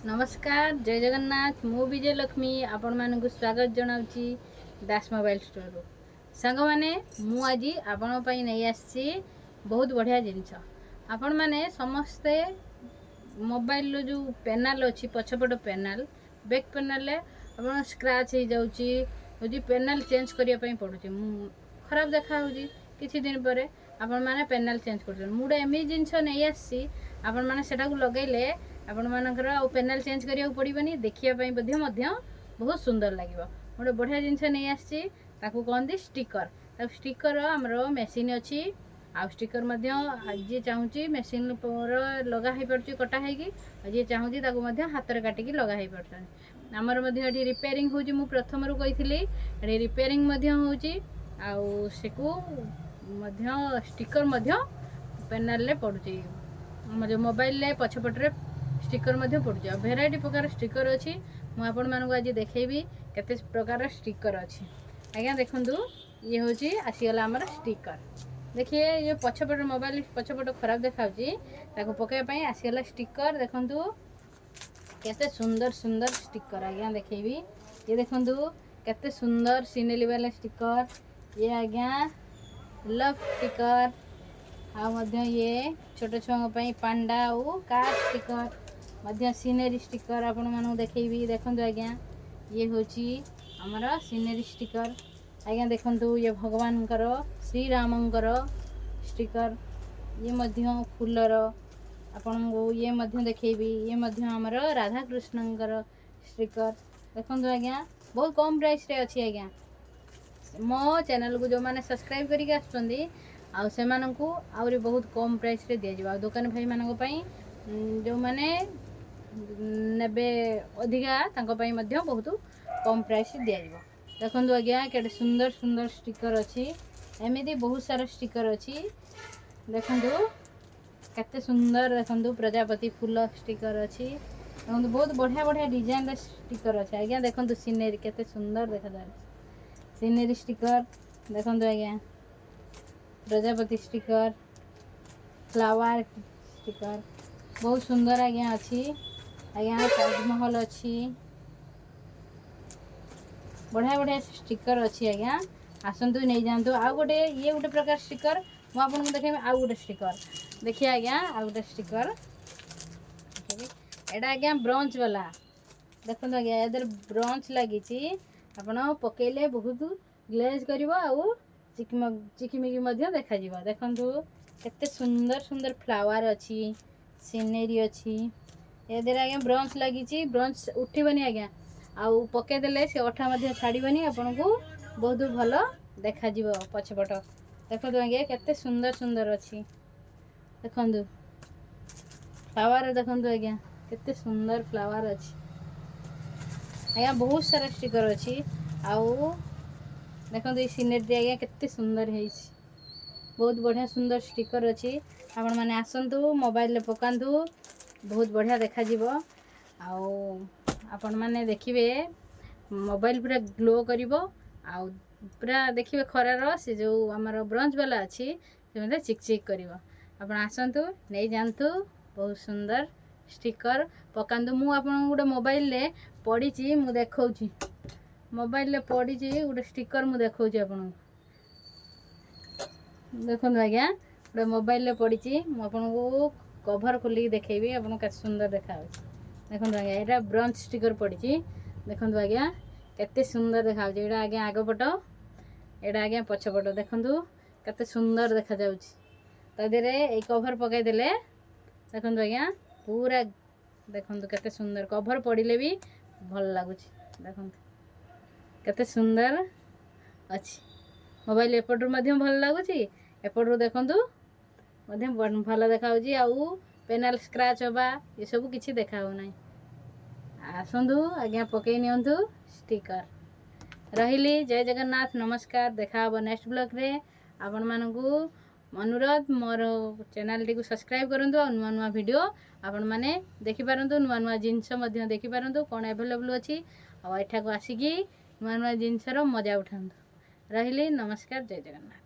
ନମସ୍କାର, ଜୟ ଜଗନ୍ନାଥ। ମୁଁ ବିଜୟଲକ୍ଷ୍ମୀ ଆପଣମାନଙ୍କୁ ସ୍ୱାଗତ ଜଣାଉଛି ଦାସ ମୋବାଇଲ ଷ୍ଟୋରରୁ। ସାଙ୍ଗମାନେ, ମୁଁ ଆଜି ଆପଣଙ୍କ ପାଇଁ ନେଇ ଆସିଛି ବହୁତ ବଢ଼ିଆ ଜିନିଷ। ଆପଣମାନେ ସମସ୍ତେ ମୋବାଇଲର ଯେଉଁ ପେନାଲ୍ ଅଛି, ପଛପଟ ପେନାଲ୍, ବ୍ୟାକ୍ ପେନାଲ୍ରେ ଆପଣ ସ୍କ୍ରାଚ୍ ହେଇଯାଉଛି, ହେଉଛି ପେନାଲ୍ ଚେଞ୍ଜ କରିବା ପାଇଁ ପଡ଼ୁଛି, ମୁଁ ଖରାପ ଦେଖାହେଉଛି। କିଛି ଦିନ ପରେ ଆପଣମାନେ ପେନାଲ୍ ଚେଞ୍ଜ କରୁଛନ୍ତି। ମୁଁ ଗୋଟେ ଏମିତି ଜିନିଷ ନେଇ ଆସିଛି, ଆପଣମାନେ ସେଟାକୁ ଲଗେଇଲେ ଆପଣମାନଙ୍କର ଆଉ ପେନାଲ୍ ଚେଞ୍ଜ କରିବାକୁ ପଡ଼ିବନି, ଦେଖିବା ପାଇଁ ମଧ୍ୟ ବହୁତ ସୁନ୍ଦର ଲାଗିବ। ଗୋଟେ ବଢ଼ିଆ ଜିନିଷ ନେଇ ଆସିଛି, ତାକୁ କହନ୍ତି ଷ୍ଟିକର। ତାକୁ ଷ୍ଟିକର ଆମର ମେସିନ୍ ଅଛି ଆଉ ଷ୍ଟିକର ମଧ୍ୟ ଯିଏ ଚାହୁଁଛି ମେସିନ୍ ଲଗା ହେଇପାରୁଛି କଟା ହେଇକି, ଆଉ ଯିଏ ଚାହୁଁଛି ତାକୁ ମଧ୍ୟ ହାତରେ କାଟିକି ଲଗା ହେଇପାରୁଛନ୍ତି। ଆମର ମଧ୍ୟ ଏଠି ରିପେୟାରିଂ ହେଉଛି। ମୁଁ ପ୍ରଥମରୁ କହିଥିଲି, ଏଠି ରିପେୟାରିଂ ମଧ୍ୟ ହେଉଛି ଆଉ ସେକୁ ମଧ୍ୟ ଷ୍ଟିକର ମଧ୍ୟ ପେନାଲରେ ପଡ଼ୁଛି। ଆମର ଯେଉଁ ମୋବାଇଲରେ ପଛପଟରେ ଷ୍ଟିକର ମଧ୍ୟ ପଡ଼ୁଛି ଆଉ ଭେରାଇଟି ପ୍ରକାର ଷ୍ଟିକର ଅଛି। ମୁଁ ଆପଣମାନଙ୍କୁ ଆଜି ଦେଖେଇବି କେତେ ପ୍ରକାର ଷ୍ଟିକର ଅଛି। ଆଜ୍ଞା ଦେଖନ୍ତୁ, ଇଏ ହେଉଛି ଆସିଗଲା ଆମର ଷ୍ଟିକର। ଦେଖିବେ, ଇଏ ପଛପଟ ମୋବାଇଲ ପଛପଟ ଖରାପ ଦେଖାଯାଉଛି, ତାକୁ ପକାଇବା ପାଇଁ ଆସିଗଲା ଷ୍ଟିକର। ଦେଖନ୍ତୁ କେତେ ସୁନ୍ଦର ସୁନ୍ଦର ଷ୍ଟିକର। ଆଜ୍ଞା ଦେଖେଇବି, ଇଏ ଦେଖନ୍ତୁ କେତେ ସୁନ୍ଦର ସିନେରୀ ବାଲା ଷ୍ଟିକର। ଇଏ ଆଜ୍ଞା ଲଭ୍ ଷ୍ଟିକର। ଆଉ ମଧ୍ୟ ଇଏ ଛୋଟ ଛୁଆଙ୍କ ପାଇଁ ପାଣ୍ଡା ଆଉ କାର୍ ଷ୍ଟିକର, ମଧ୍ୟ ସିନେରୀ ଷ୍ଟିକର ଆପଣମାନଙ୍କୁ ଦେଖେଇବି। ଦେଖନ୍ତୁ ଆଜ୍ଞା, ଇଏ ହେଉଛି ଆମର ସିନେରୀ ଷ୍ଟିକର। ଆଜ୍ଞା ଦେଖନ୍ତୁ, ଇଏ ଭଗବାନଙ୍କର, ଶ୍ରୀରାମଙ୍କର ଷ୍ଟିକର। ଇଏ ମଧ୍ୟ ଫୁଲର। ଆପଣଙ୍କୁ ଇଏ ମଧ୍ୟ ଦେଖେଇବି, ଇଏ ମଧ୍ୟ ଆମର ରାଧାକୃଷ୍ଣଙ୍କର ଷ୍ଟିକର। ଦେଖନ୍ତୁ ଆଜ୍ଞା, ବହୁତ କମ୍ ପ୍ରାଇସ୍ରେ ଅଛି। ଆଜ୍ଞା, ମୋ ଚ୍ୟାନେଲକୁ ଯେଉଁମାନେ ସବସ୍କ୍ରାଇବ୍ କରିକି ଆସୁଛନ୍ତି ଆଉ ସେମାନଙ୍କୁ ଆହୁରି ବହୁତ କମ୍ ପ୍ରାଇସ୍ରେ ଦିଆଯିବ। ଆଉ ଦୋକାନ ଭାଇମାନଙ୍କ ପାଇଁ, ଯେଉଁମାନେ ନେବେ ଅଧିକା, ତାଙ୍କ ପାଇଁ ମଧ୍ୟ ବହୁତ କମ୍ ପ୍ରାଇସ୍ ଦିଆଯିବ। ଦେଖନ୍ତୁ ଆଜ୍ଞା, କେତେ ସୁନ୍ଦର ସୁନ୍ଦର ଷ୍ଟିକର ଅଛି। ଏମିତି ବହୁତ ସାରା ଷ୍ଟିକର ଅଛି। ଦେଖନ୍ତୁ କେତେ ସୁନ୍ଦର। ଦେଖନ୍ତୁ, ପ୍ରଜାପତି ଫୁଲ ଷ୍ଟିକର ଅଛି। ଦେଖନ୍ତୁ, ବହୁତ ବଢ଼ିଆ ବଢ଼ିଆ ଡିଜାଇନର ଷ୍ଟିକର ଅଛି। ଆଜ୍ଞା ଦେଖନ୍ତୁ, ସିନେରୀ କେତେ ସୁନ୍ଦର ଦେଖାଯାଉଛି, ସିନେରୀ ଷ୍ଟିକର। ଦେଖନ୍ତୁ ଆଜ୍ଞା, ପ୍ରଜାପତି ଷ୍ଟିକର, ଫ୍ଲାୱାର ଷ୍ଟିକର, ବହୁତ ସୁନ୍ଦର ଆଜ୍ଞା ଅଛି। ଆଜ୍ଞା, ତାଜମହଲ ଅଛି। ବଢ଼ିଆ ବଢ଼ିଆ ଷ୍ଟିକର ଅଛି। ଆଜ୍ଞା ଆସନ୍ତୁ, ନେଇଯାଆନ୍ତୁ। ଆଉ ଗୋଟେ ଇଏ ଗୋଟେ ପ୍ରକାର ଷ୍ଟିକର ମୁଁ ଆପଣଙ୍କୁ ଦେଖେଇବି। ଆଉ ଗୋଟେ ଷ୍ଟିକର ଦେଖିବା ଆଜ୍ଞା, ଆଉ ଗୋଟେ ଷ୍ଟିକର ଏଇଟା ଆଜ୍ଞା ବ୍ରଞ୍ଚ ବାଲା। ଦେଖନ୍ତୁ ଆଜ୍ଞା, ଏ ଦେହରେ ବ୍ରଞ୍ଚ ଲାଗିଛି। ଆପଣ ପକେଇଲେ ବହୁତ ଗ୍ଲେଜ୍ କରିବ ଆଉ ଚିକିମିକି ମଧ୍ୟ ଦେଖାଯିବ। ଦେଖନ୍ତୁ କେତେ ସୁନ୍ଦର ସୁନ୍ଦର ଫ୍ଲାୱାର ଅଛି, ସିନେରୀ ଅଛି। ଏ ଦେହରେ ଆଜ୍ଞା ବ୍ରଞ୍ଚ ଲାଗିଛି, ବ୍ରଞ୍ଚ ଉଠିବନି ଆଜ୍ଞା। ଆଉ ପକେଇଦେଲେ ସେ ଅଠା ମଧ୍ୟ ଛାଡ଼ିବନି, ଆପଣଙ୍କୁ ବହୁତ ଭଲ ଦେଖାଯିବ ପଛପଟ। ଦେଖନ୍ତୁ ଆଜ୍ଞା, କେତେ ସୁନ୍ଦର ସୁନ୍ଦର ଅଛି। ଦେଖନ୍ତୁ ଫ୍ଲାୱାର, ଦେଖନ୍ତୁ ଆଜ୍ଞା, କେତେ ସୁନ୍ଦର ଫ୍ଲାୱାର ଅଛି। ଆଜ୍ଞା, ବହୁତ ସାରା ଷ୍ଟିକର ଅଛି। ଆଉ ଦେଖନ୍ତୁ ଏଇ ସିନେରୀଟି ଆଜ୍ଞା କେତେ ସୁନ୍ଦର ହେଇଛି। ବହୁତ ବଢ଼ିଆ ସୁନ୍ଦର ଷ୍ଟିକର ଅଛି। ଆପଣମାନେ ଆସନ୍ତୁ, ମୋବାଇଲରେ ପକାନ୍ତୁ, ବହୁତ ବଢ଼ିଆ ଦେଖାଯିବ। ଆଉ ଆପଣମାନେ ଦେଖିବେ, ମୋବାଇଲ ପୁରା ଗ୍ଲୋ କରିବ ଆଉ ପୁରା ଦେଖିବେ ଖରାର ସେ ଯେଉଁ ଆମର ବ୍ରଞ୍ଚ ବାଲା ଅଛି, ସେ ମଧ୍ୟ ଚିକ୍ ଚିକ୍ କରିବ। ଆପଣ ଆସନ୍ତୁ, ନେଇଯାଆନ୍ତୁ, ବହୁତ ସୁନ୍ଦର ଷ୍ଟିକର ପକାନ୍ତୁ। ମୁଁ ଆପଣଙ୍କୁ ଗୋଟେ ମୋବାଇଲରେ ପଡ଼ିଛି, ମୁଁ ଦେଖାଉଛି। ମୋବାଇଲରେ ପଡ଼ିଛି ଗୋଟେ ଷ୍ଟିକର, ମୁଁ ଦେଖାଉଛି ଆପଣଙ୍କୁ। ଦେଖନ୍ତୁ ଆଜ୍ଞା, ଗୋଟେ ମୋବାଇଲରେ ପଡ଼ିଛି। ମୁଁ ଆପଣଙ୍କୁ କଭର ଖୋଲିକି ଦେଖେଇବି ଆପଣଙ୍କୁ କେତେ ସୁନ୍ଦର ଦେଖାଯାଉଛି। ଦେଖନ୍ତୁ ଆଜ୍ଞା, ଏଇଟା ବ୍ରଞ୍ଚ ଷ୍ଟିକର ପଡ଼ିଛି। ଦେଖନ୍ତୁ ଆଜ୍ଞା, କେତେ ସୁନ୍ଦର ଦେଖାଯାଉଛି। ଏଇଟା ଆଜ୍ଞା ଆଗ ପଟ, ଏଇଟା ଆଜ୍ଞା ପଛପଟ। ଦେଖନ୍ତୁ କେତେ ସୁନ୍ଦର ଦେଖାଯାଉଛି। ତା ଦେହରେ ଏଇ କଭର ପକାଇଦେଲେ, ଦେଖନ୍ତୁ ଆଜ୍ଞା, ପୁରା ଦେଖନ୍ତୁ କେତେ ସୁନ୍ଦର। କଭର ପଡ଼ିଲେ ବି ଭଲ ଲାଗୁଛି। ଦେଖନ୍ତୁ କେତେ ସୁନ୍ଦର ଅଛି ମୋବାଇଲ। ଏପଟରୁ ମଧ୍ୟ ଭଲ ଲାଗୁଛି, ଏପଟରୁ ଦେଖନ୍ତୁ ମଧ୍ୟ ଭଲ ଦେଖାଯାଉଛି। ଆଉ ପେନାଲ୍ ସ୍କ୍ରାଚ୍ ହେବା ଏସବୁ କିଛି ଦେଖା ହେଉନାହିଁ। ଆସନ୍ତୁ ଆଜ୍ଞା, ପକାଇ ନିଅନ୍ତୁ ଷ୍ଟିକର। ରହିଲି, ଜୟ ଜଗନ୍ନାଥ, ନମସ୍କାର। ଦେଖା ହେବ ନେକ୍ସଟ ବ୍ଲଗ୍ରେ। ଆପଣମାନଙ୍କୁ ଅନୁରୋଧ, ମୋର ଚ୍ୟାନେଲଟିକୁ ସବସ୍କ୍ରାଇବ୍ କରନ୍ତୁ ଆଉ ନୂଆ ନୂଆ ଭିଡ଼ିଓ ଆପଣମାନେ ଦେଖିପାରନ୍ତୁ, ନୂଆ ନୂଆ ଜିନିଷ ମଧ୍ୟ ଦେଖିପାରନ୍ତୁ କ'ଣ ଆଭେଲେବୁଲ୍ ଅଛି, ଆଉ ଏଠାକୁ ଆସିକି ନୂଆ ନୂଆ ଜିନିଷର ମଜା ଉଠାନ୍ତୁ। ରହିଲି, ନମସ୍କାର, ଜୟ ଜଗନ୍ନାଥ।